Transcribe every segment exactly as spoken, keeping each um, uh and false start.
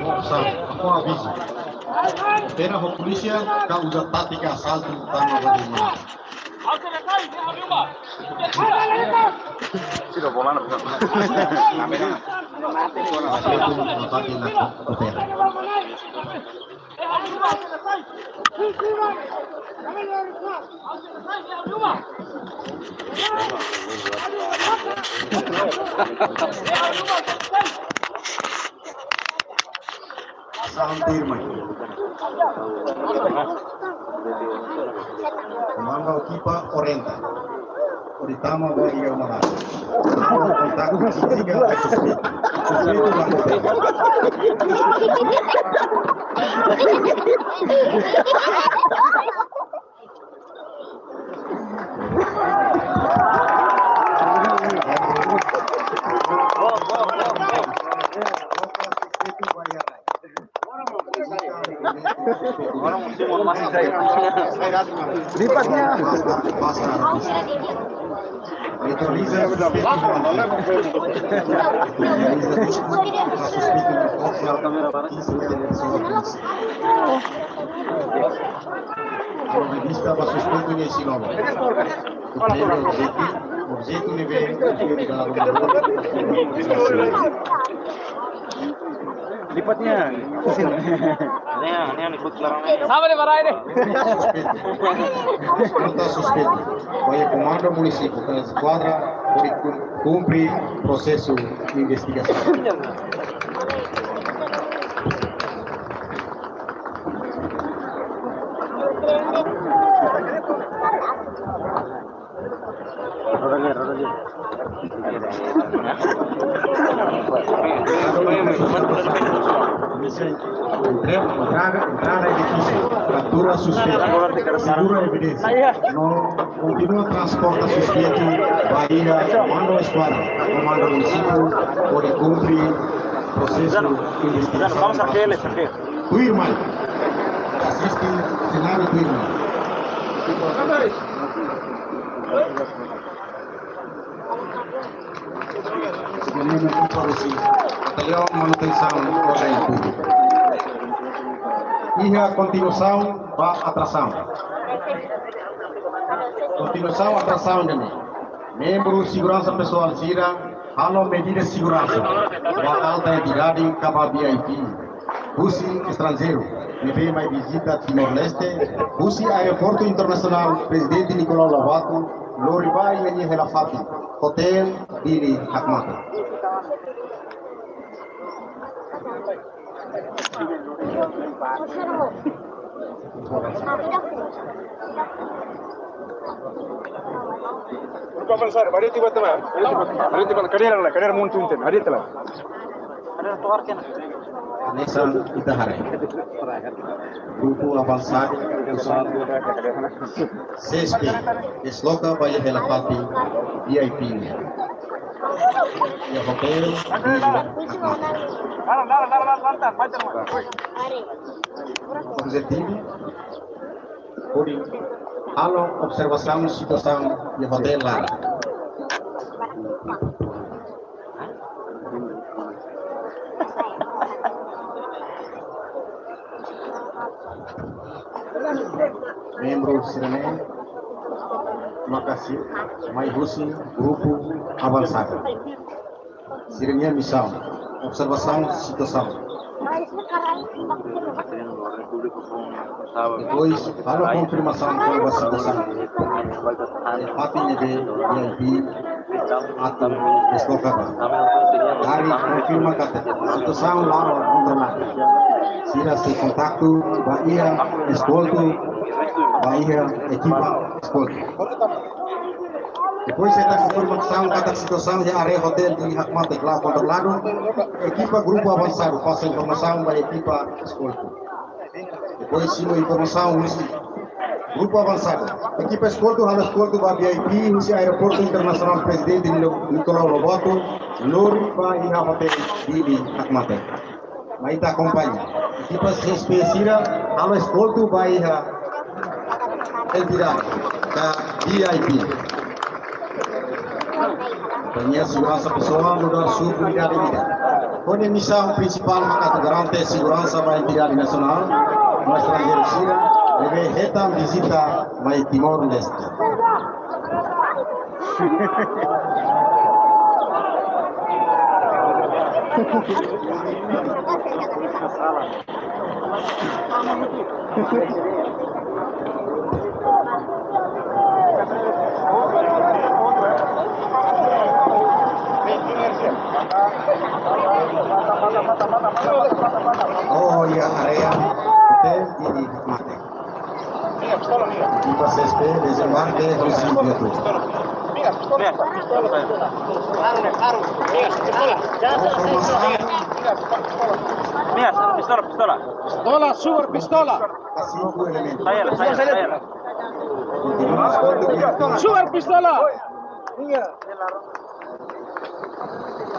Operasaun, avizu. Opera ho polísia ka uza tátika asaltu tama ba ruma. Opera. Asaun tuirmai. Komandu ekipa orienta. Hodi tama ba iha uma laran. Kontaktu sira ho suspeitu. Suspeitu ba. Lipat nian. Revista ba suspeitu ne'e sei loba. Objetu, objetu ne'ebé lipat nian. Ne'e, ne'e, ne'e, ne'e, ne'e. Konta suspeitu. Ba iha komandu munisípiu, ka eskuadra, hodi kumpre prosesu investigasaun. Entrada, entrada edifísiu, kaptura suspeitu, segura evidénsia. No kontinua transporta suspeitu ba iha komandu eskuadra, komandu munisípiu, hodi kumpre prosesu investigasaun. Tuirmai. Asiste senáriu tuirmai. Seguimos com o Batallaun Manutensaun Orden Públika. Iha kontinuasaun ba atrasaun. Kontinuasaun atrasaun ne'e. Membru seguransa pesoál sira halo medida seguransa ba alta entidade ka ba V I P husi estranjeiru ne'ebé mai vizita Timor-Leste, husi Aeroportu Internasionál Prezidente Nicolau Lobato, lori ba iha nia hela-fatin, Hotel Dili Hakmatek. Grupu avansa, bari tiba teman. Bari tiba, kadeira la, kadeira mundu enten, hari telah. Hanesan ita haree. Grupu avansadu, C S P, desloka ba iha hela-fatin V I P nian. Iha hotel, di Hakmatek. Objetivu, hodi halo observasaun situasaun iha hotel laran. Membru sira-ne'e maka sira mai husi grupu avansadu. Sira-nia misaun, observasaun situasaun. Depois, halo konfirmasaun kona-ba situasaun iha fatin ne'ebé V I P atu desloka ba. Hodi konfirma katak situasaun la'o kontroladu, sira sei kontaktu ba iha eskoltu, ba iha ekipa eskoltu. Depois hetan konfirmasaun katak situasaun iha área hotel Dili Hakmatek la'o kontroladu, ekipa grupu avansadu pasa informasaun ba ekipa eskoltu. Depois simu informasaun husi grupu avansadu, ekipa eskoltu halo eskoltu ba V I P husi Aeroportu Internasionál Prezidente Nicolau Lobato, lori ba iha hotel Dili Hakmatek. Mai ita akompaña. Ekipa C S P sira halo eskoltu ba iha entidade. V I P. Ba nia seguransa pesoál nu'udar suku unidade ida. Ho nia misaun prinsipál maka atu garante seguransa ba entidade nasionál no estranjeiru sira ne'ebé hetan vizita mai Timor-Leste. Oh, iha área hotel di Mate. Ekipa C S P, desembarke, Rosílio. Informasaun. Pistola, pistola. Pistola, super pistola. Ba sinku elementu. Sai, sai, sai. Kontinua eskolta. Super pistola.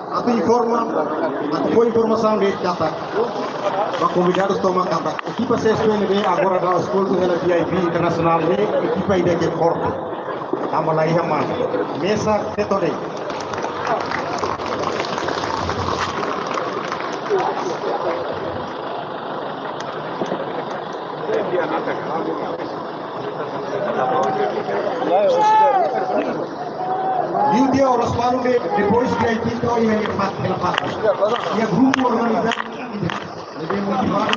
Atu informa, atu fó informasaun de'it katak, ba konvidadu tomak katak, ekipa C S P ne'ebé agora daudaun eskolta hela V I P internasionál ne'e, ekipa ida ke forte. Tanba la iha masa. Mesak setór de'it. Liu tiha oras balu de'it, depois V I P to'o iha fatin, iha fatin. Iha grupu organizadu, ne'ebé motivadu.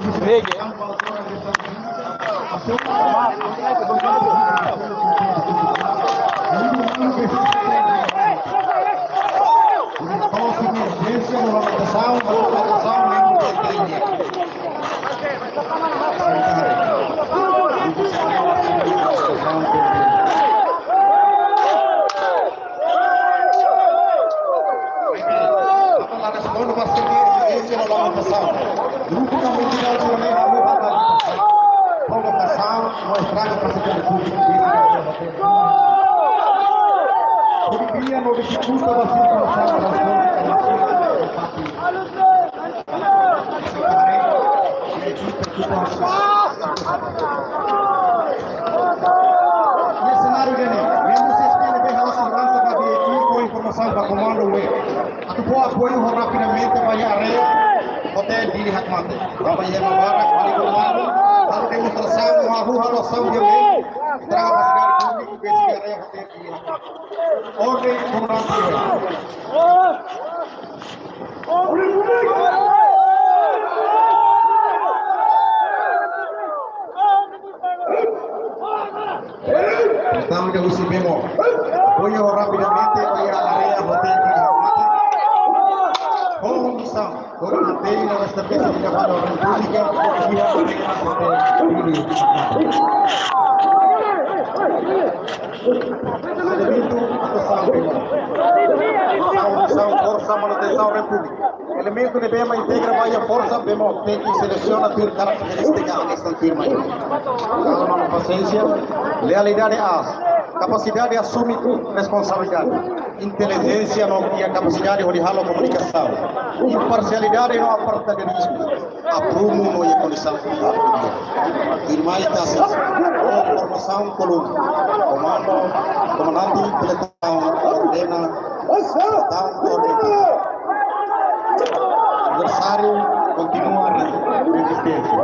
Grupu também tidak boleh lalu ada provokasaun, mau estraga para segala públiku. Jadi dia mau difikulta ba sirkulasaun transporte internasionál. Iha senáriu ida-ne'e, membru C S P ne'ebé halo seguransa ba V I P, fó informasaun ba komandu we. Atu fó apoiu ho rapidamente ba iha área hotel Dili Hakmatek. Ba iha ema barak, ba iha komandu, halo demonstrasaun, halo, halo asaun violénsia, estraga fasilidade públiku, besik iha área hotel Dili Hakmatek. Orden, komandante. Pertama ke husi bemo. Apoiu rapidamente ba iha área hotel Dili Hakmatek. Ho misaun, ora na pei na esta peça de cavalo república, iha hotel Dili Hakmatek. Elementu atu asaun bemo. Asaun, asaun, forsa manutensaun repúblika. Elementu ne'ebé mak integra ba iha forsa bemo, tenke selesiona tuir karakterístika hanesan tuirmai. Kalma no pasiénsia, lealdade aas, kapasidade asume responsabilidade, intelijénsia no iha kapasidade hodi halo komunikasaun, imparsialidade no apartaidarizmu, aprumu no iha kondisaun. Tuirmai tasi, ho formasaun koluna, komandu, komandante pelotão ordena, pelotão ordena. Adversáriu kontinua re-, rezisténsia.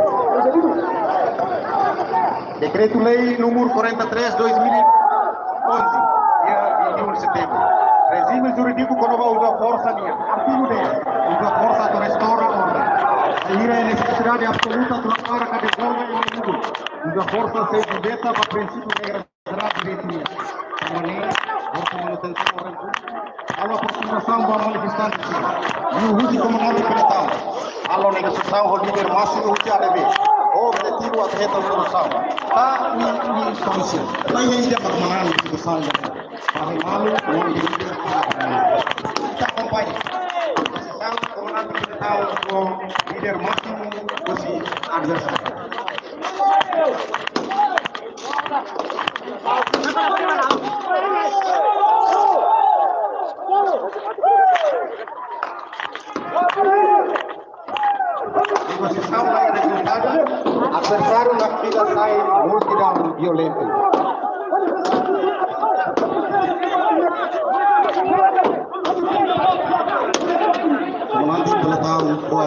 Dekretu-Lei número quarenta e três, dois mil e onze, dia vinte e um de setembro. Rejime jurídiku kona-ba uza forsa nian. Artigu dez. Uza forsa atu restaura orden. Saida nesesidade absoluta atu hapara ka dezolve iha mundu. Uza forsa sei veta ba prinsípiu regra jerál direitu nian. Tanba ne'e, forsa manutensaun orden públiku. Halo aproximasaun ba manifestante sira. Liuhusi komandante pelotão. Halo negosiasaun ho líder másimu husi A D B. Ho objetivu atu hetan solusaun. Ka ui, ui, solusaun. Ba iha ida ba manán solusaun. Para malu, no dividir para malu. Ita akompaña. Tahu komandan kita tahu ko líder másimu husi adversáriu. Negosiasaun la iha rezultadu, adversáriu la fila sai multidão violenta.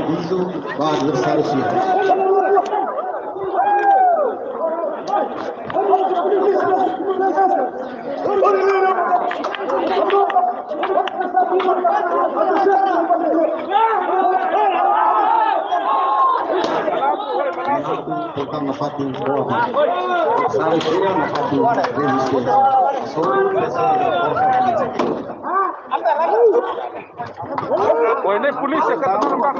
Avizu ba adversáriu sira. Tentang nafatin bola. Adversáriu sira nafatin rezisténsia. Só ese forsa. Oi, nem polícia, que tá tudo bem.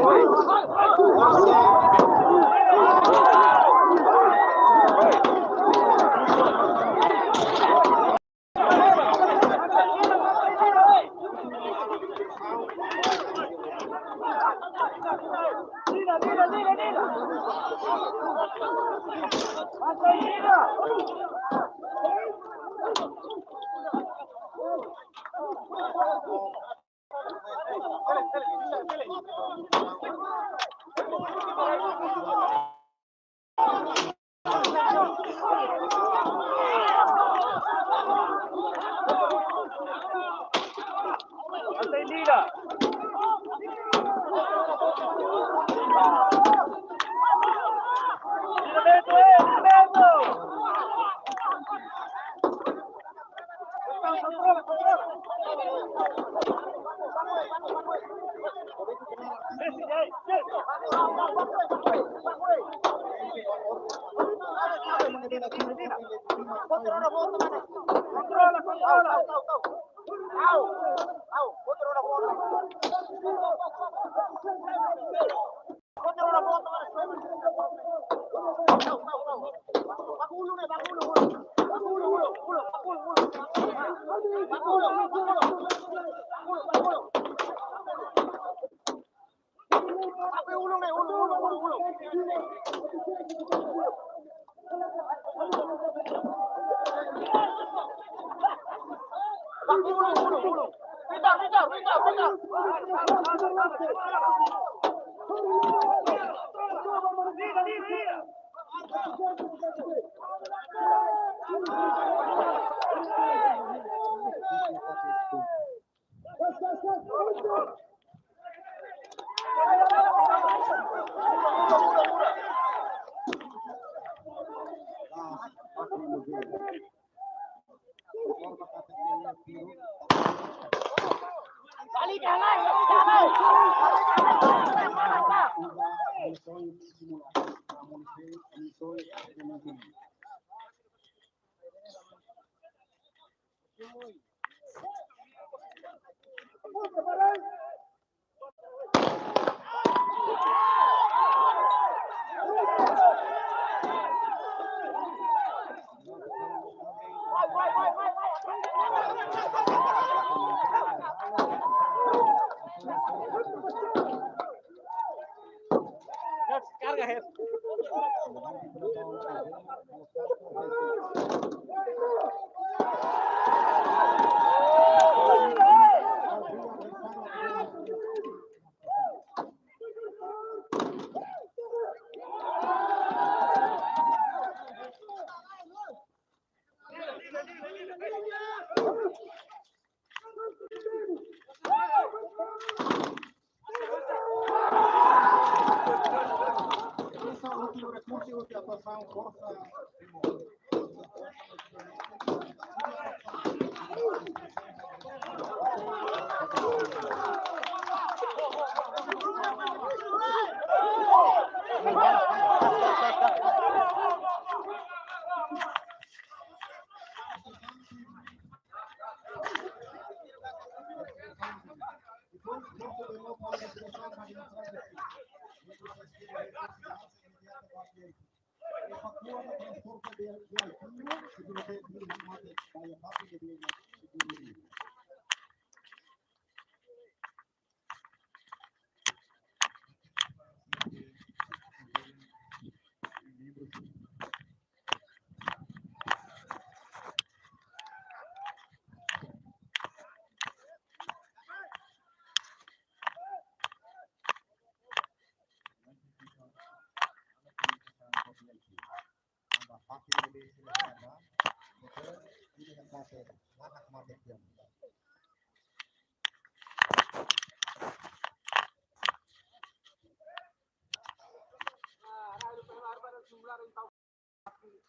Esse é o último recurso, última atuação, força.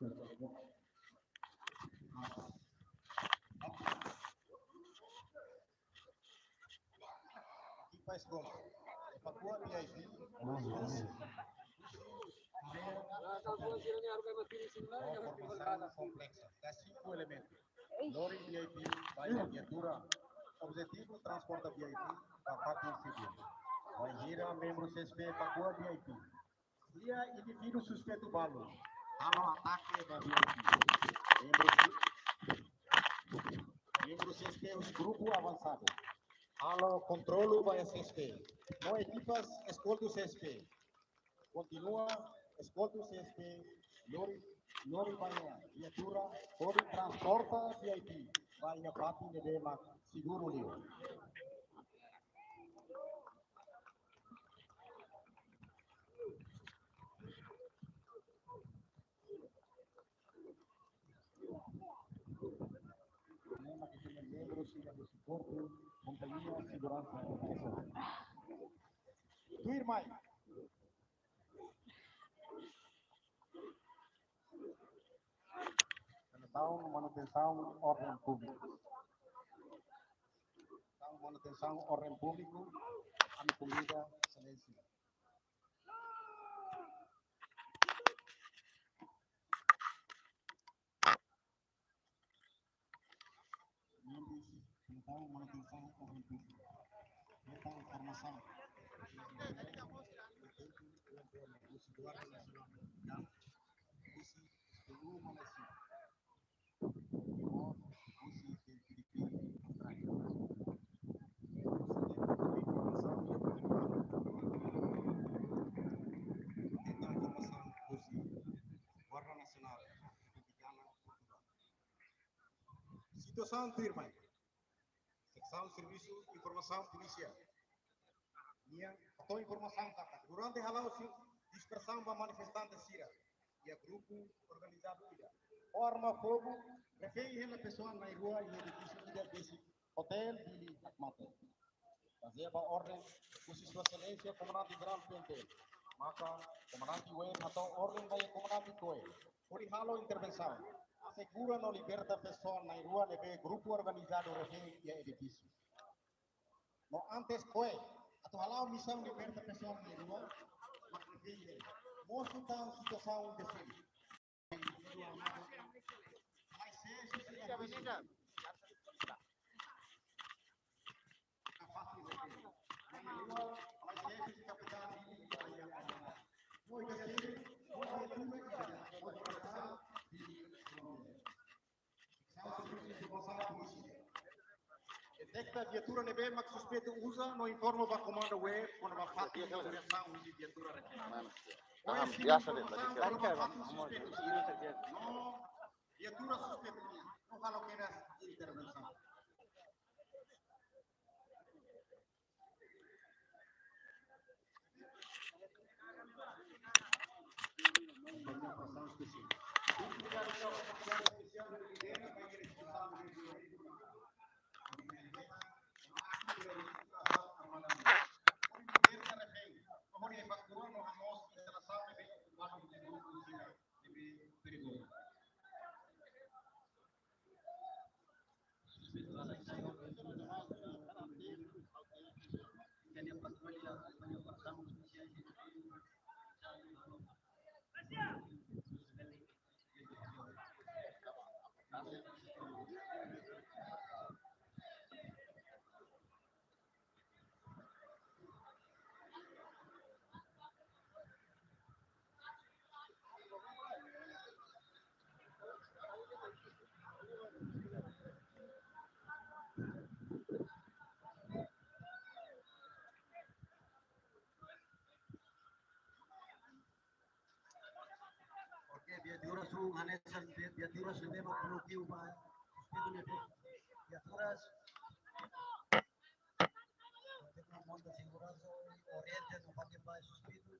Ekipa eskola, Pakua V I P, área formasaun kompleksa, dá cinco elementus. Lori V I P ba iha viatura, objetivu transporta V I P ba fatin sivilu. Bainhira membru C S P Pakua V I P iha indivíduu suspeitu balu, halo atake ba V I P. Membru, membru C S P husi grupu avansadu, halo kontrolu ba C S P. No ekipas eskolta C S P kontinua eskolta C S P, lori, lori ba iha viatura, hodi transporta V I P ba iha fatin ne'ebé mak seguru liu. Ne'e mak ita-nia membru sira husi Korpu Kompañia Seguransa Nasionál. Tuirmai, Diresaun Manutensaun Orden Públiku. Diresaun Manutensaun Orden Públiku, ami konvida Exelénsia. Diresaun Manutensaun Orden Públiku. Diresaun Formasaun. Husi Guarda Nasionál Mexikana, husi S P U Malaysia. Husi Filipina, Austrália. Husi Guarda Nasionál Mexikana, Portugál. Situasaun tuirmai. Seksaun Servisu Informasaun Polísia nian hato'o informasaun katak durante hala'o dispersaun ba manifestante sira iha grupu organizadu ida ho arma fogu, refere hela pesoál na'in-rua iha edifísiu ida besik Hotel Dili Hakmatek. Bazeia ba orden husi Sua Exelénsia Komandante Jerál P N T, maka Komandante W M hato'o orden ba iha Komandante Koe hodi halo intervensaun, asegura no liberta pesoál na'in-rua ne'ebé grupu organizadu refere iha edifísiu. No antes Koe atu hala'o misaun liberta pesoál na'in-rua, mak refere mosu tan situasaun deside. Detekta viatura ne'ebé mak suspeitu uza no informa ba komandu W kona-ba fatin diresaun husi viatura refere. Aham, biasa deh, tadi informasaun kona-ba fatin suspeitu. No viatura suspeitu nian, no halo kedas intervensaun. Oke, viatura su hanesan, viatura su bema kulu kiu ba. Suspeitu ne'e viatura. Kontinua monta seguransa, orienta no fatin ba suspeitu.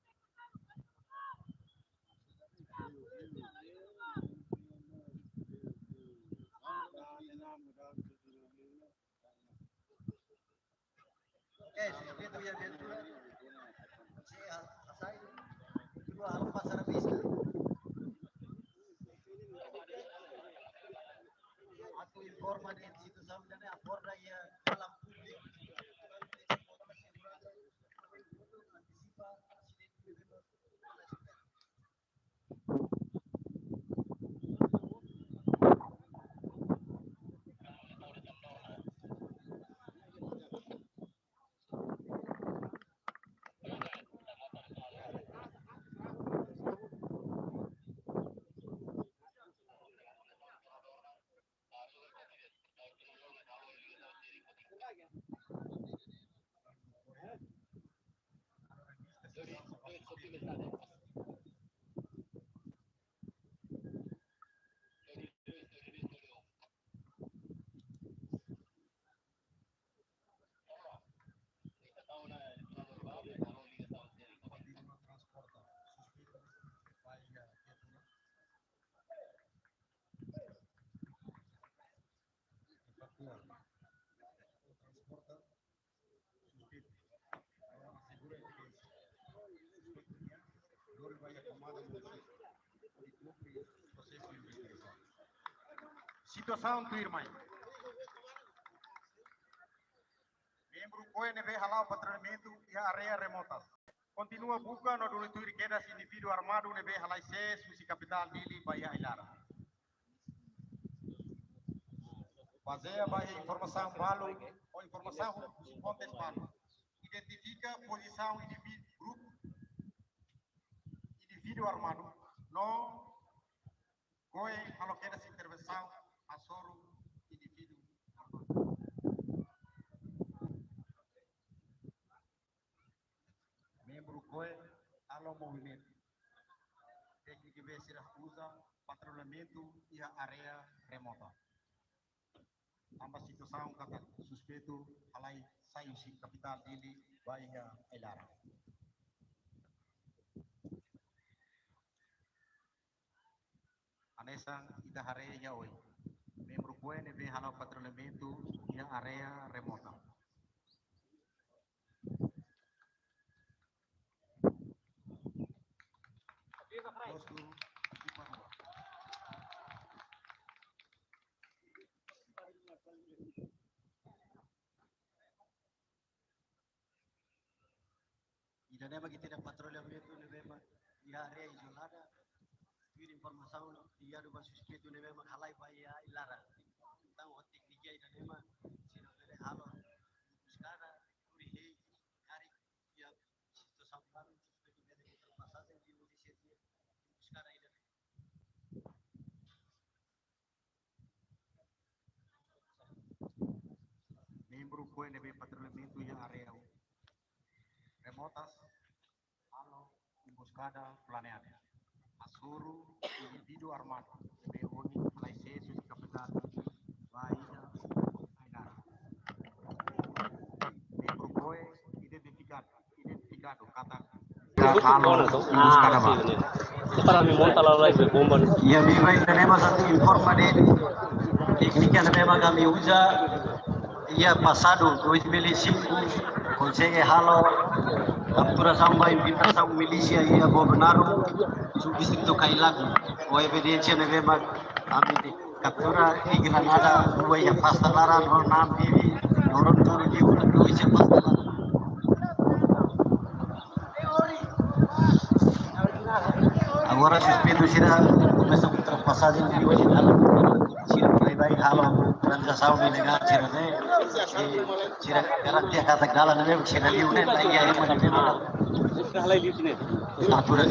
Oke, suspeitu iha viatura. Sei, ah, hasai. Dua, halo pasar pista. informa de situasaun ida-ne'e aborda iha dalan públiku, antisipa asidente. Situasaun tuirmai. Membru KOE ne'ebé hala'o patrullamentu iha área remotas kontinua buka no duni tuir kedas indivíduu armadu ne'ebé halai sees husi kapitál Dili ba iha ai-laran. Bazeia ba informasaun balu, ou informasaun husi fontes balu, identifika pozisaun indiví-, grupu indivíduu armadu no KOE halo kedas intervensaun hasoru indivíduu armadu. Membru KOE halo movimentu. Tékniku ne'ebé sira uza patrullamentu iha área remota. Tanba situasaun katak suspeitu halai sai husi kapitál Dili ba iha ai-laran. Hanesan ita haree iha oin. Membru KOE ne'ebé hala'o patrullamentu iha área remota. Ida-ne'e mak ita-nia patrullamentu ne'ebé mak iha área izolada. Tuir informasaun di'ak ba suspeitu ne'ebé mak halai ba iha ai-laran. Entaun ho téknika ida-ne'e mak sira bele halo buskada, hodi hein karik iha situasaun balu, suspeitu bele ultrapasajen liu husi sira-nia buskada ida-ne'e. Membru KOE ne'ebé patrullamentu iha área remotas halo embuskada planeada. Hasoru indivíduu armadu ne'ebé halai sees husi kapitál ba iha ai-laran. Membru KOE identifikadu, identifikadu katak halo embuskada ba. Para mim monta lá, lá e bomba, né? Iha ne'ebá ita-nia ema satu informa de'it téknika ne'ebé mak ami uza iha pasadu dois mil e cinco, konsege halo kapturasaun ba infiltrasaun milísia iha Bobonaro, subdistritu Cailaco. Ho evidénsia ne'ebé mak ami kaptura iha granada rua iha pasta laran, ho na'an bibi, ho rua tolu liur, rua iha pasta laran. Agora suspeitu sira komesa ultrapasajen liu iha dalan. Sira baibain halo tranzasaun ilegál sira-ne'e. Sira garantia katak dalan ne'e sira liu ne'e, la iha ema ne'ebé mak atura.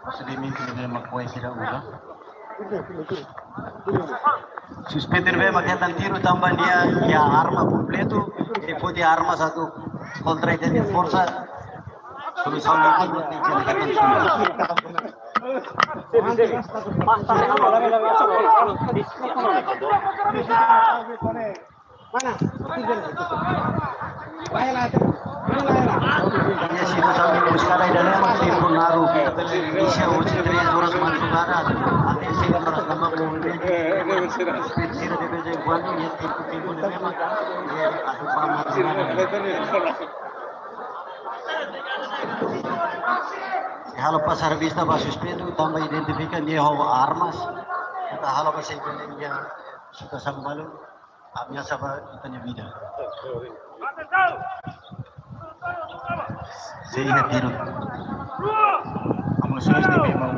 Prosedimentu ne'ebé mak KOE sira uza. Suspeitu ne'ebé mak hetan tiru tanba nia, nia arma kompletu, depois de arma satu kontra ita-nia forsa. Solusaun ne'e buat ne'e sira hetan tiru. Mana? Mana? Iha situasaun embuskada ida-ne'e mak tempu naruk. Inisia husi três horas madrugada até seis horas da manhã. Sira de vez em quando, e tempu, tempu ne'ebé mak, e atu ba mata. Halo pasar vista ba suspeitu, tanba identifika nia ho armas. Ita halo ba sei bele nia suka sambalo. Ameasa ba ita-nia vida. Sei iha tiru. Amunisaun ne'ebé mak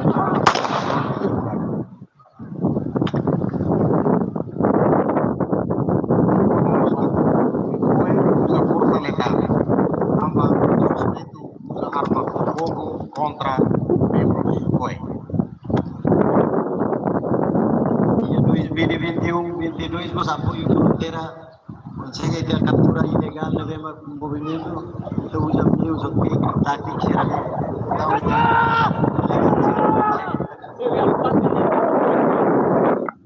uza. Uza forsa letál. Tanba suspeitu uza arma fogu kontra membru Koe. Iha dois mil e vinte e um, vinte e dois, mós apoiu fronteira, konsege ita kaptura ilegál ne'ebé mak movimentu, ita uza meius, uza téknika, tátika, sira. Entaun,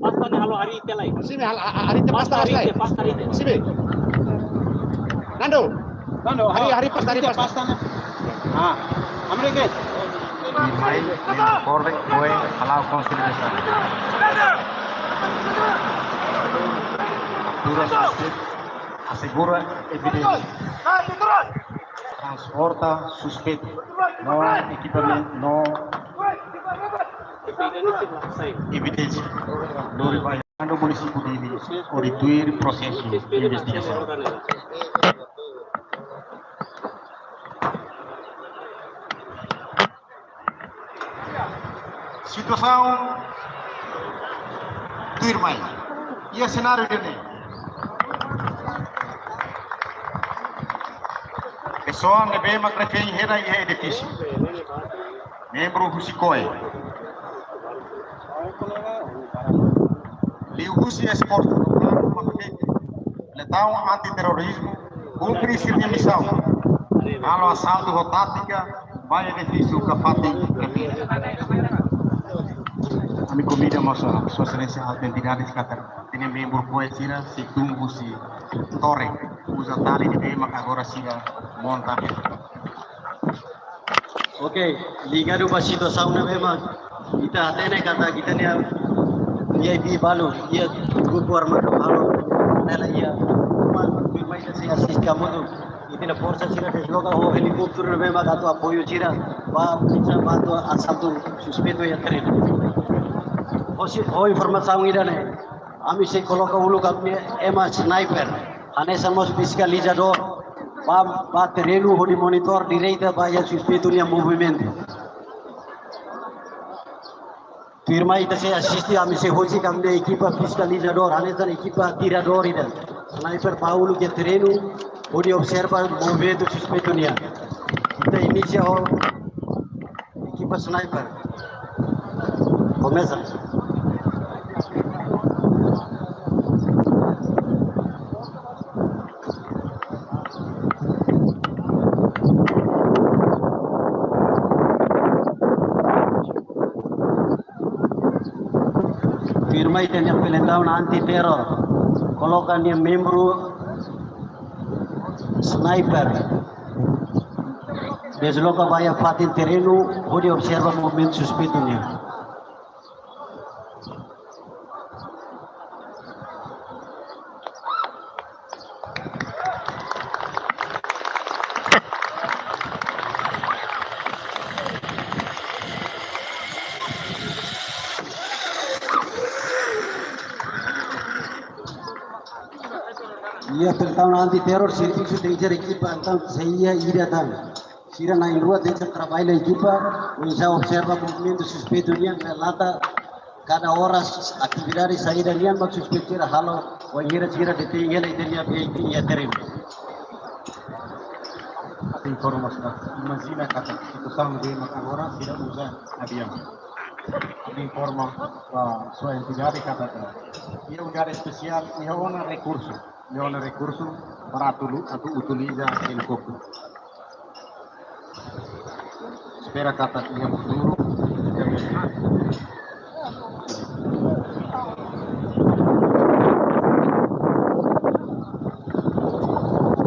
pasta ne'e halo harii tiha lai. Sini, hal-, ha-, harii tiha pasta, pasta harii tiha lai. Pasta harii tiha. Sini. Nando. Nando, hari, halo. Hari pasta, hari pasta. Pasta ne'e. Ah, amre ke? Mai, mai, korre, Koe, hala'o konsilida. Asegura suspeitu, asegura evidénsia. Transporta suspeitu. No ekipamentu, no evidénsia. Lori ba Komandu Munisípiu Dili, hodi tuir prosesu investigasaun. Situasaun tuirmai. Iha senáriu ida-ne'e. Pesoál ne'ebé mak refén hela iha edifísiu. Membru husi Koe. Liuhusi esforsu no planu mak feto, Plentaun Antiterrorizmu kumpre sira-nia misaun. Halo asaltu ho tátika ba edifísiu ka fatin ka fatin. Ami konvida mós Sua Exelénsia Alta Entidade katak ita-nia membru Koe sira sei tun husi torre. Uza tali ne'ebé mak agora sira monta. Oke, ligadu ba situasaun ne'ebé mak ita hatene katak ita-nia V I P balu, iha grupu armadu balu, nela iha, uma, tuirmai ita sei asiste hamutuk. Ita-nia forsa sira desloka ho helikópteru ne'ebé mak atu apoiu sira, ba, bisa ba atu asaltu suspeitu iha terrenu. Hosi, ho informasaun ida-ne'e, ami sei koloka uluk ami ema sniper, hanesan mós fiskalizadór, ba, ba terrenu hodi monitor direta ba iha suspeitu nia movimentu. Tuirmai ita sei asiste, ami sei husik ami-nia ekipa fiskalizadór, hanesan ekipa atiradór ida. Sniper ba uluk iha terrenu, hodi observa movimentu suspeitu nian. Ita inisia ho ekipa sniper. Komesa. Tuirmai ita-nia Plentaun Antiterror koloka nia membru sniper desloka ba iha fatin terrenu hodi observa movimentu suspeitu nian. Iha Plentaun Antiterror, servisu danger ekipa, entaun sei iha ida tan. Sira na'in-rua tenke trabalha ekipa, oinsá observa movimentu suspeitu nian, relata kada oras atividade saida nian mak suspeitu sira halo, wainhira sira detein hela ita-nia V I P iha terrenu. Informa, imajina katak situasaun ne'ebé mak agora sira uza aviaun. Informa ba sua entidade katak iha unidade espesiál, iha ona rekursu, iha ona rekursu para atu lu-, atu utiliza helikópteru. Espera katak iha futuru.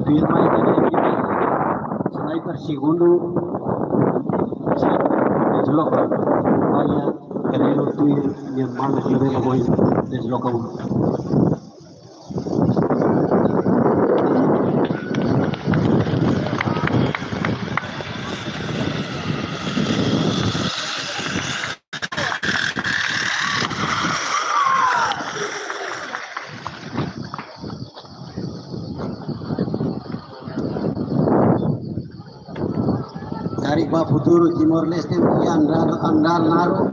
Tuirmai ita-nia ekipa sniper segundu. Desloka. Vaya, Canelo, tuir, nia maluk ne'ebé mak ohin desloka. Karik ba futuru Timor-Leste iha andár, andár naruk.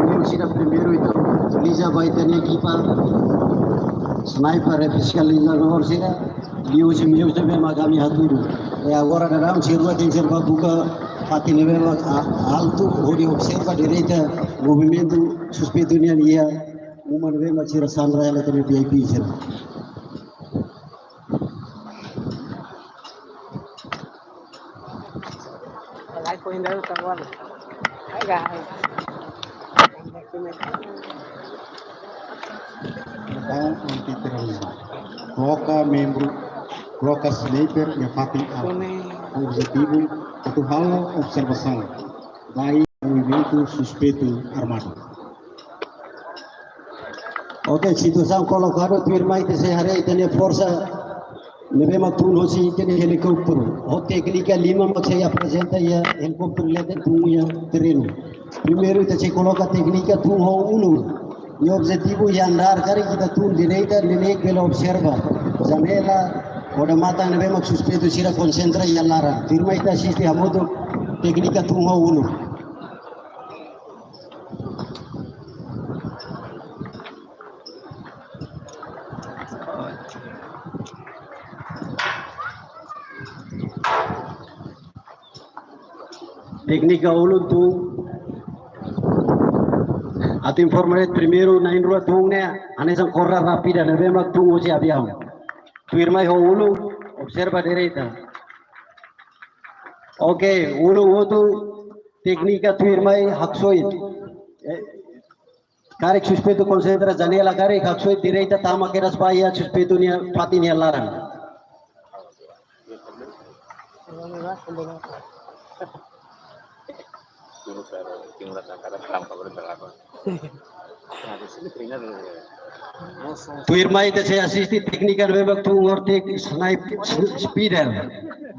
Meiu sira primeiru ita utiliza ba ita-nia ekipa sniper, fiskalizadór sira. Liu husi meiu ne'ebé mak ami hatudu. E agora daudaun sira tenke ba buka fatin ne'ebé mak a-, altu, hodi observa direta movimentu suspeitu nian iha uma ne'ebé mak sira sandra hela iha V I P sira. Ba anti-terorizmu. Koloka membru, koloka sniper iha fatin altu. Objetivu atu halo observasaun ba movimentu suspeitu armadu. Oke, situasaun kolokadu, tuirmai ita sei haree ita-nia forsa ne'ebé mak tun hosi ita-nia helikópteru. Ho téknika lima mak sei aprezenta iha helikópteru leten tun iha terrenu. Primeiru ita sei koloka téknika tun ho ulun. Nia objetivu iha andár karik ita tun direta, neineik bele observa janela, odamatan ne'ebé mak suspeitu sira konsentra iha laran. Tuirmai ita asiste hamutuk téknika tun ho ulun. Téknika ulun tun. Atu informa de'it primeiru na'in-rua tun ne'e, hanesan korda rápida ne'ebé mak tun hosi aviaun. Tuirmai ho ulun, observa direta. Oke, ulun hotu téknika tuirmai haksoit. Eh, karik suspeitu konsentra janela karik haksoit direta tama kedas ba iha suspeitu nia fatin nia laran. Tuirmai ita sei asiste téknika ne'ebé mak tun ho téknika snipe-, s-, spider.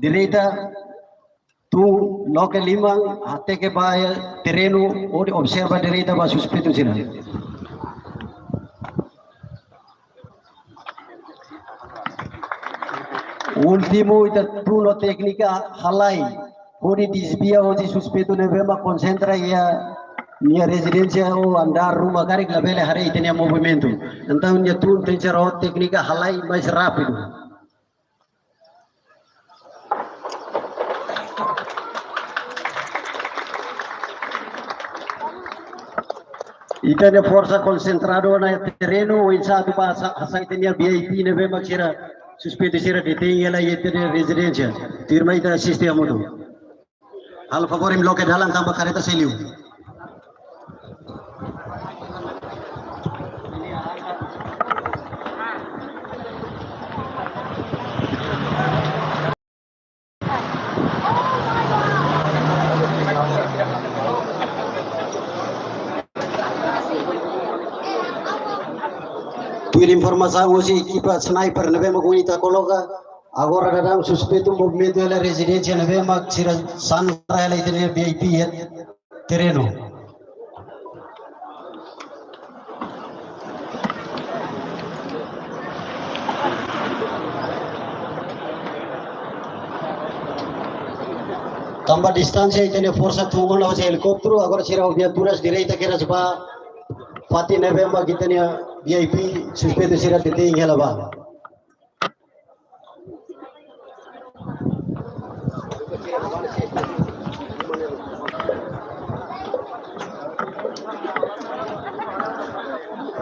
Direta tun loke liman, hateke ba iha terrenu, hodi observa direta ba suspeitu sira. Últimu ita tun ho téknika halai, hodi desvia hosi suspeitu ne'ebé mak konsentra iha nia rezidénsia ou andár ruma karik labele haree ita-nia movimentu. Entaun nia tun tenke ser ho téknika halai mais rápidu. Ita-nia forsa konsentradu ona iha terrenu, oinsá atu ba sa-, hasai ita-nia V I P ne'ebé mak sira suspeitu sira detein hela iha ita-nia rezidénsia. Tuirmai ita asiste hamutuk. Halo favór imi loke dalan tanba kareta sei liu. Tuir informasaun husi ekipa sniper ne'ebé mak ohin ita koloka, agora daudaun suspeitu movimentu hela rezidénsia ne'ebé mak sira sandra hela ita-nia V I P iha terrenu. Tanba distánsia ita-nia forsa tun ona hosi helikópteru, agora sira ho viaturas direta kedas ba fatin ne'ebé mak ita-nia V I P suspeitu sira detein hela ba.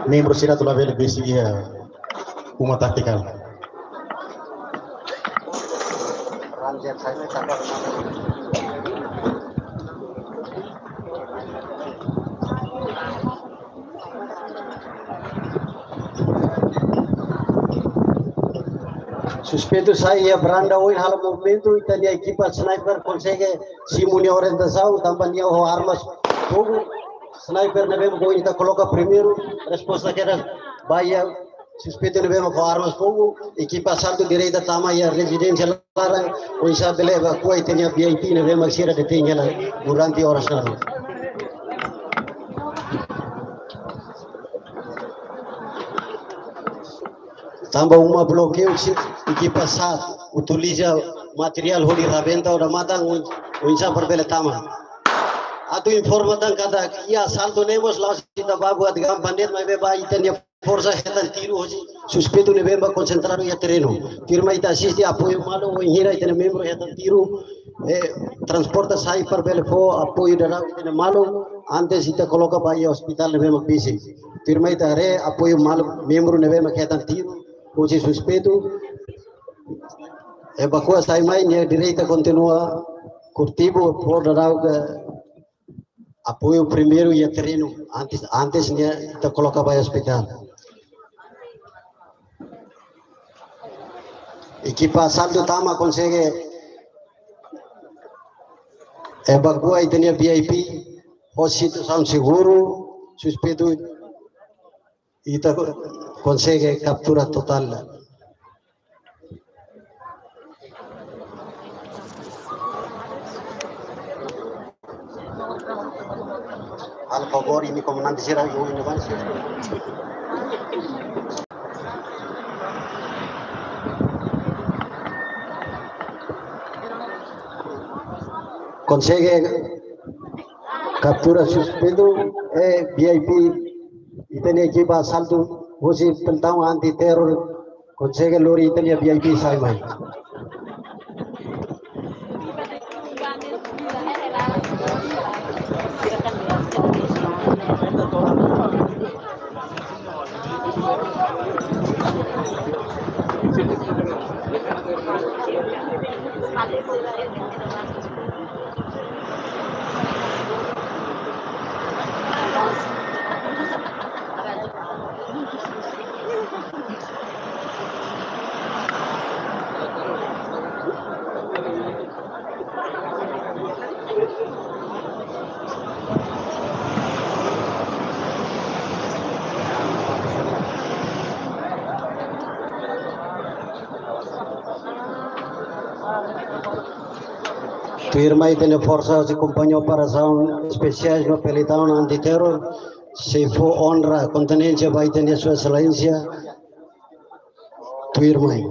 Membru sira atu labele besik iha uma taktikál. Suspeitu sai iha varanda oin halo movimentu, ita-nia ekipa sniper konsege simu nia orientasaun, tanba nia ho armas fogu. Sniper ne'ebé mak ohin ita koloka primeiru, resposta kedas ba iha suspeitu ne'ebé mak ho armas fogu, ekipa asaltu direta tama iha rezidénsia laran, oinsá bele evakua ita-nia V I P ne'ebé mak sira detein hela durante oras naruk. Tanba uma blokeiu, ekipa SAT utiliza materiál hodi rabenta odamatan, oinsá para bele tama. Atu informa tan katak iha asaltu ne'e mós la'ós ita ba buat gampang de'it, maibé ba ita-nia forsa hetan tiru hosi suspeitu ne'ebé mak konsentradu iha terrenu. Tuirmai ita asiste apoiu malu, wainhira ita-nia membru hetan tiru, eh, transporta sai para bele fó apoiu daudaun ita-nia maluk, antes ita koloka ba iha ospitál ne'ebé mak basic. Tuirmai ita haree apoiu malu membru ne'ebé mak hetan tiru hosi suspeitu. Evakua sai mai, nia direta kontinua kurtibu, fó daudaun apoiu primeiru iha terrenu, antes, antes nia ita koloka ba iha ospitál. Ekipa asaltu tama konsege evakua ita-nia V I P ho situasaun seguru, suspeitu ita konsege kaptura totál. Halo favór, imi komandante sira, imi komandante sira. Konsege kaptura suspeitu, eh, V I P, ita-nia ekipa asaltu, hosi pelotãoun anti-terror, konsege lori ita-nia V I P sai mai. Tuirmai ita-nia forsa hosi Kompañia Operasaun Espesiál no Pelotãoun Anti-Terror sei fó onra, kontinjénsia ba ita-nia Sua Exelénsia. Tuirmai.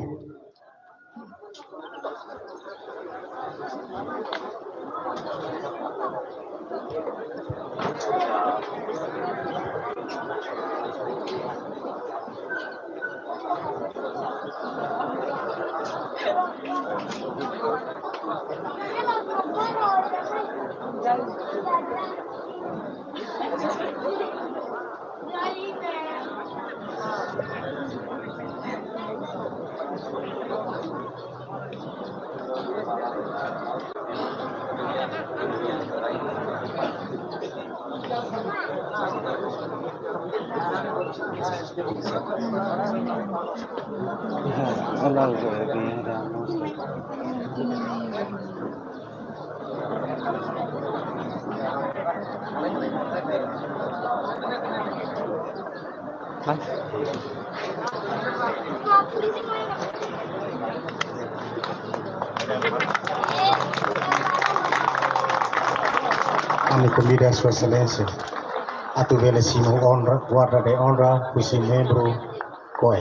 Ami konvida Sua Exelénsia atu bele simu onra, guarda de onra, husi membru KOE.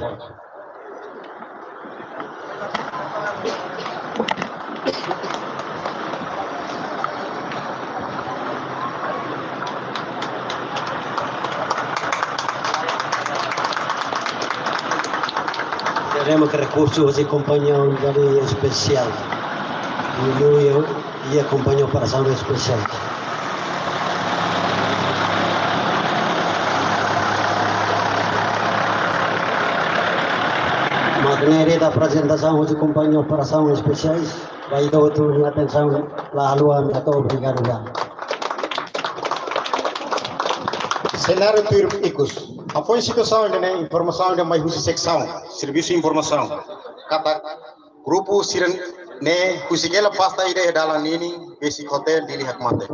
Teremos ke rekursu hosi kompañia unidade espesiál. Iha, iha kompañia operasaun espesiál. Mak ne'e de'it aprezentasaun hosi kompañia operasaun espesiál. Ba ita hotu-hotu nia atensaun, la haluha, ami hato'o obrigadu ba. Senáriu tuir ikus. Hafoin situasaun ida-ne'e, informasaun ida mai husi seksaun servisu informasaun. katak grupu sira-ne'e husik hela pasta ida iha dalan ninin besik hotel Dili Hakmatek.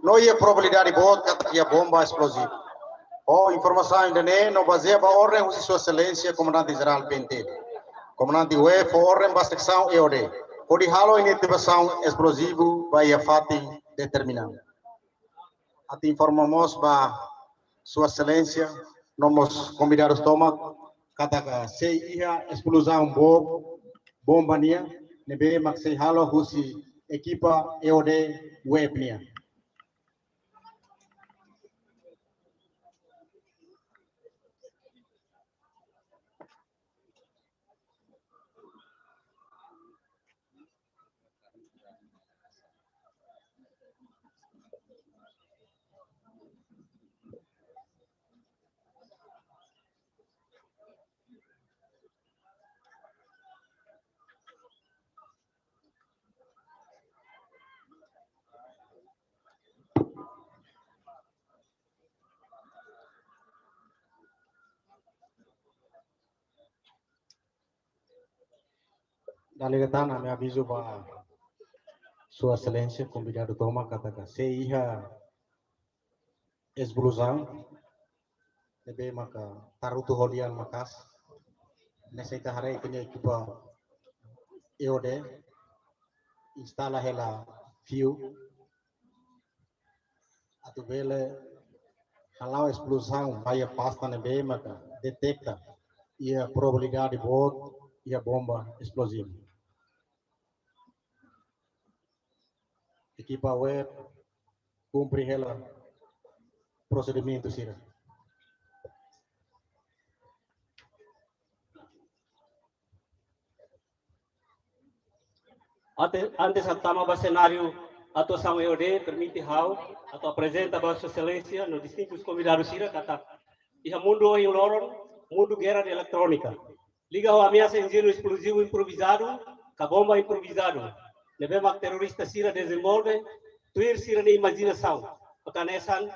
No iha probabilidade boot katak iha bomba esplozivu. Ho informasaun ida-ne'e no bazeia ba orden husi Sua Exelénsia Komandante Jerál B N T, Komandante W E B fó orden ba seksaun E O D hodi halo inativasaun esplozivu ba iha fatin determinadu. Atu informa mós ba Sua Exelénsia no mós konvidadus tomak katak sei iha esplozaun boot bomba nian ne'ebé mak sei halo husi ekipa E O D W E B nian. Dala ida tan ami avizu ba Sua Exelénsia konvidadu tomak katak sei iha esplozaun ne'ebé maka tarutu ho lian maka'as. Ne'e sei ita haree katak ekipa E O D instala hela fiu atu bele hala'o esplozaun ba iha pasta ne'ebé maka deteta iha probabilidade boot iha bomba esplozivu. Ekipa W E B kumpre hela prosedimentu sira. Ante-, antes atu tama ba senáriu atuasaun E O D, permite ha'u atu aprezenta ba Sua Exelénsia no distintus konvidadu sira katak iha mundu ohin loron, mundu guerra de eletrónika. Liga ho ameasa enjenu esplozivu improvizadu, ka bomba improvizadu ne'ebé mak terrorista sira dezenvolve, tuir sira-nia imajinasaun. Maka hanesan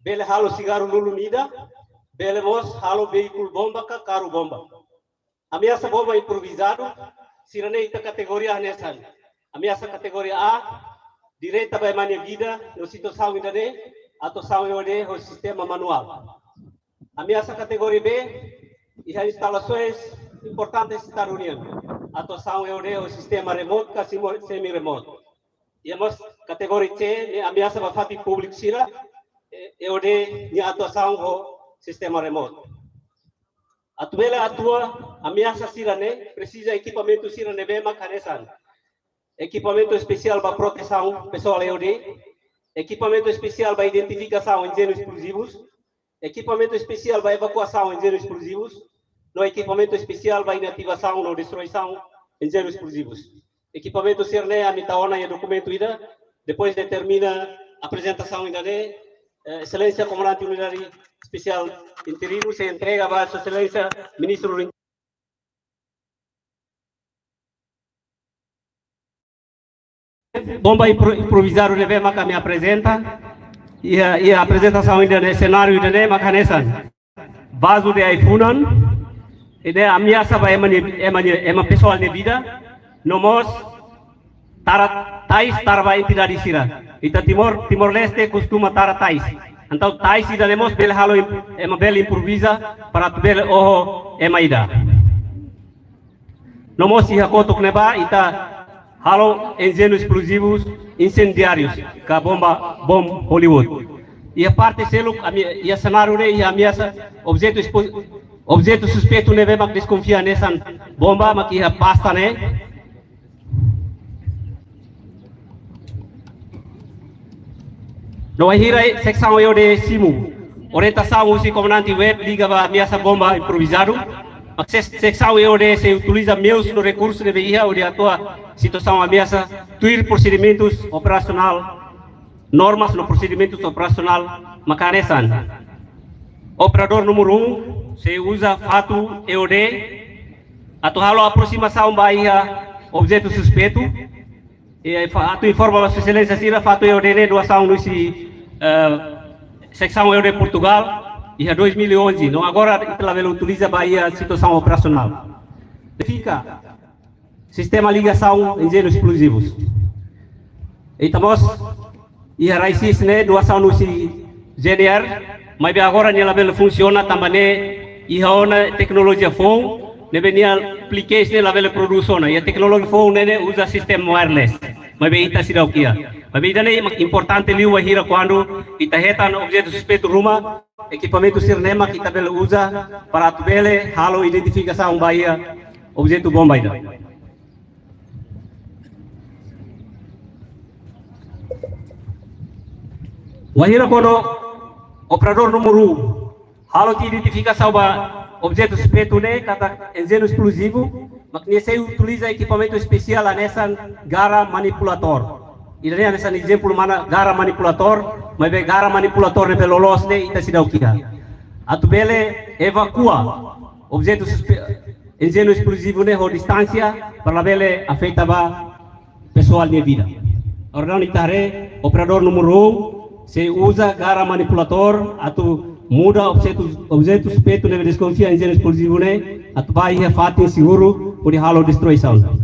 bele halo sigarru lulun ida, bele mós halo veíkulu bomba ka karru bomba. Ameasa bomba improvizadu, sira-ne'e ita kategoria hanesan. Ameasa kategoria A, direta ba ema nia vida, no situasaun ida-ne'e, atuasaun E O D ho sistema manuál. Ameasa kategoria B, iha instalasoens importantes Estadu nian, atuasaun E O D ho sistema remote ka simo-, semi-remote. Iha mós kategoria C, ne'e ameasa ba fatin públiku sira, E-, E O D nia atuasaun ho sistema remote. Atu bele atua ameasa sira-ne'e, presiza ekipamentu sira ne'ebé mak hanesan: ekipamentu espesiál ba protesaun pesoál E O D, ekipamentu espesiál ba identifikasaun enjenu esplozivus, ekipamentu espesiál ba evakuasaun enjenu esplozivus, no ekipamentu espesiál ba inativasaun no destruisaun enjenu esplozivus. Ekipamentu sira-ne'e ami tau ona iha dokumentu ida, depois de termina aprezentasaun ida-ne'e, eh, Exelénsia Komandante Unidade Espesiál Interinu sei entrega ba Sua Exelénsia Ministru Bomba impro-, improvizadu ne'ebé maka ami aprezenta. Iha, iha aprezentasaun ida-ne'e, senáriu ida-ne'e maka hanesan: vazu de ai-funan, ida-ne'e ameasa ba ema nia, ema nia, ema pesoál nia vida, no mós tara tais, tara ba entidade sira. Ita Timor, Timor-Leste kostuma tara tais. Entaun tais ida-ne'e mós bele halo im-, ema bele improviza para atu bele oho ema ida. No mós iha kotuk ne'ebá ita halo enjenu esplozivus insendiárius, ka bomba, bom Hollywood. Iha parte seluk, ami, iha senáriu ne'e, iha ameasa objetu espo-, objetu suspeitu ne'ebé mak deskonfia hanesan bomba, mak iha pasta ne'e. No wainhira seksaun E O D simu orientasaun husi komandante W E B liga ba ameasa bomba improvizadu, sek-, seksaun E O D sei utiliza meius no rekursu ne'ebé iha hodi atua situasaun ameasa tuir prosedimentus operasionál, normas no prosedimentus operasionál maka hanesan: operadór númeru um sei uza fatu E O D atu halo aproximasaun ba iha objetu suspeitu. I fa-, atu informa ba Sua Exelénsia sira, fatu E O D ne'e doasaun husi, eh, seksaun E O D Portugal iha dois mil e onze. No agora ita labele utiliza ba iha situasaun operasionál. Fika sistema ligasaun enjenu esplozivus. Ita mós iha rai-sisi ne'e doasaun husi G N R, maibé agora nia labele funsiona tanba ne'e iha ona teknolojia foun, ne'ebé nia aplike ne'e labele prodús ona. Iha teknolojia foun ne'e, ne'e uza sistema wireless. Maibé ita seidauk iha. Maibé ida-ne'e mak importante liu wainhira kuandu ita hetan objetu suspeitu ruma, ekipamentu sira-ne'e mak ita bele uza para atu bele halo identifikasaun ba iha objetu bomba ida. Wainhira kuandu operadór númeru um halo tiha identifikasaun ba objetu suspeitu ne'e katak enjenu esplozivu, mak nia sei utiliza ekipamentu espesiál hanesan gara manipuladór. Ida-ne'e hanesan ezemplu mana gara manipuladór, maibé gara manipuladór ne'ebé loloos ne'e ita seidauk iha. Atu bele evakua objetu suspe-, enjenu esplozivu ne'e ho distánsia para labele afeta ba pesoál nia vida. Agora daudaun ita haree, operadór númeru um sei uza gara manipuladór atu muda objetu, objetu suspeitu ne'ebé deskonfia enjenu esplozivu ne'e atu bá iha fatin seguru hodi halo destruisaun.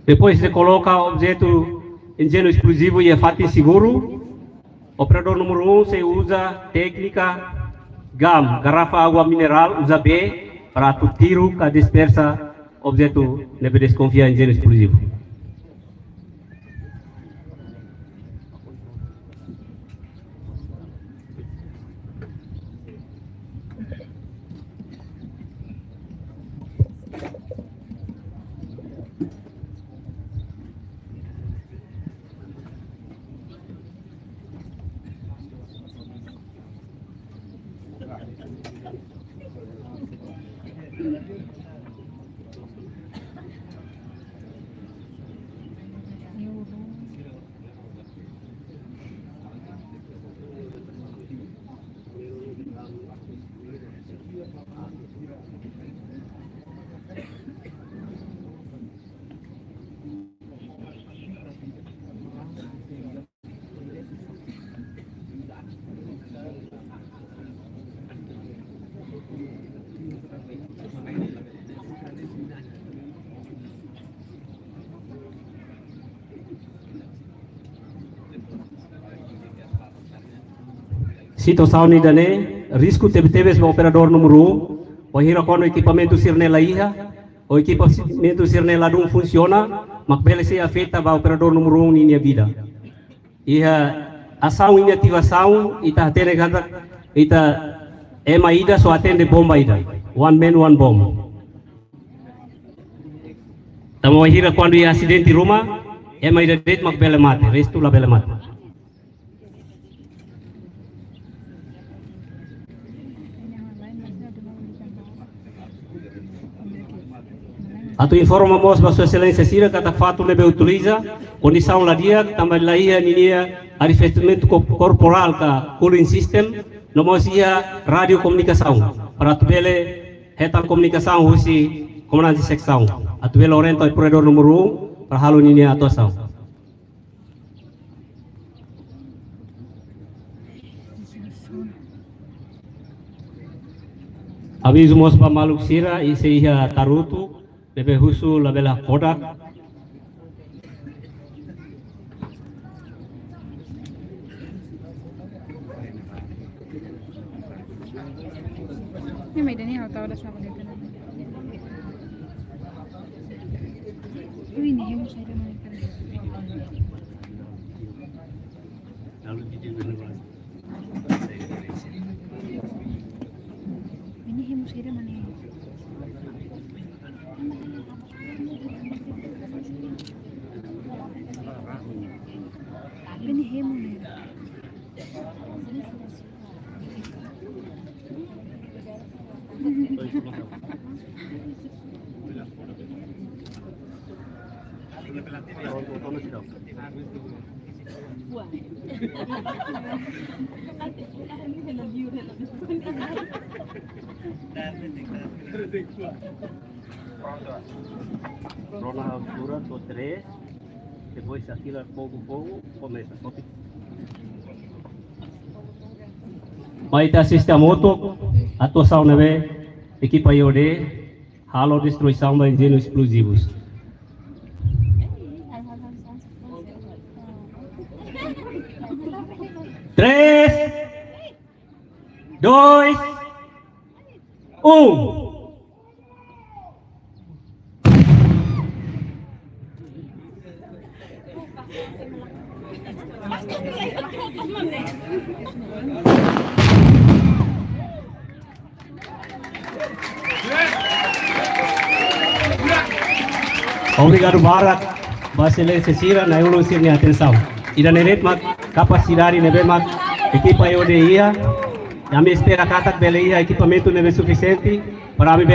Depois de koloka objetu enjenu esplozivu iha fatin seguru, operadór númeru um sei uza téknika GAM, garrafa água mineral, uza bee, para atu tiru ka dispersa objetu ne'ebé deskonfia enjenu esplozivu. Situasaun ida-ne'e risku tebetebes ba operadór númeru um, wainhira kuandu ekipamentu sira-ne'e la iha, ou ekipamentu sira-ne'e ladún funsiona, mak bele sei afeta ba operadór númeru um ninia vida. Iha asaun inativasaun, ita hatene katak ita ema ida só atende bomba ida. One man, one bomb. Tanba wainhira kuandu iha asidente ruma, ema ida de'it mak bele mate, restu labele mate. Atu informa mós ba Sua Exelénsia sira katak fatin ne'ebé utiliza kondisaun la di'ak, tanba la iha ninia arrefesimentu ko-, korporál ka cooling system, no mós iha rádiu komunikasaun, para atu bele hetan komunikasaun husi komandante seksaun, atu bele orienta operadór númeru um para halo ninia atuasaun. Avizu mós ba maluk sira, i se iha tarutu, ne'ebé husu labele kodak. Ini mai dani hau tahu dah sama dia kena. Ui, ini yang saya dah mau ikan. Lalu di mana? Ini hemu saida mana? Ini hemu nih. Rona hausura, so tres. Depois, akila fogu, fogu, komesa. Mai ita asiste hamutuk atuasaun ne'ebé ekipa I O D halo, destruisaun ba enjenu esplozivus. Três, dois, um. Obrigadu barak ba Exelénsia sira, Nai ulun sira-nia atensaun. Ida-ne'e de'it mak kapasidade ne'ebé mak ekipa I O D iha. Ami espera katak bele iha ekipamentu ne'ebé sufisiente para ami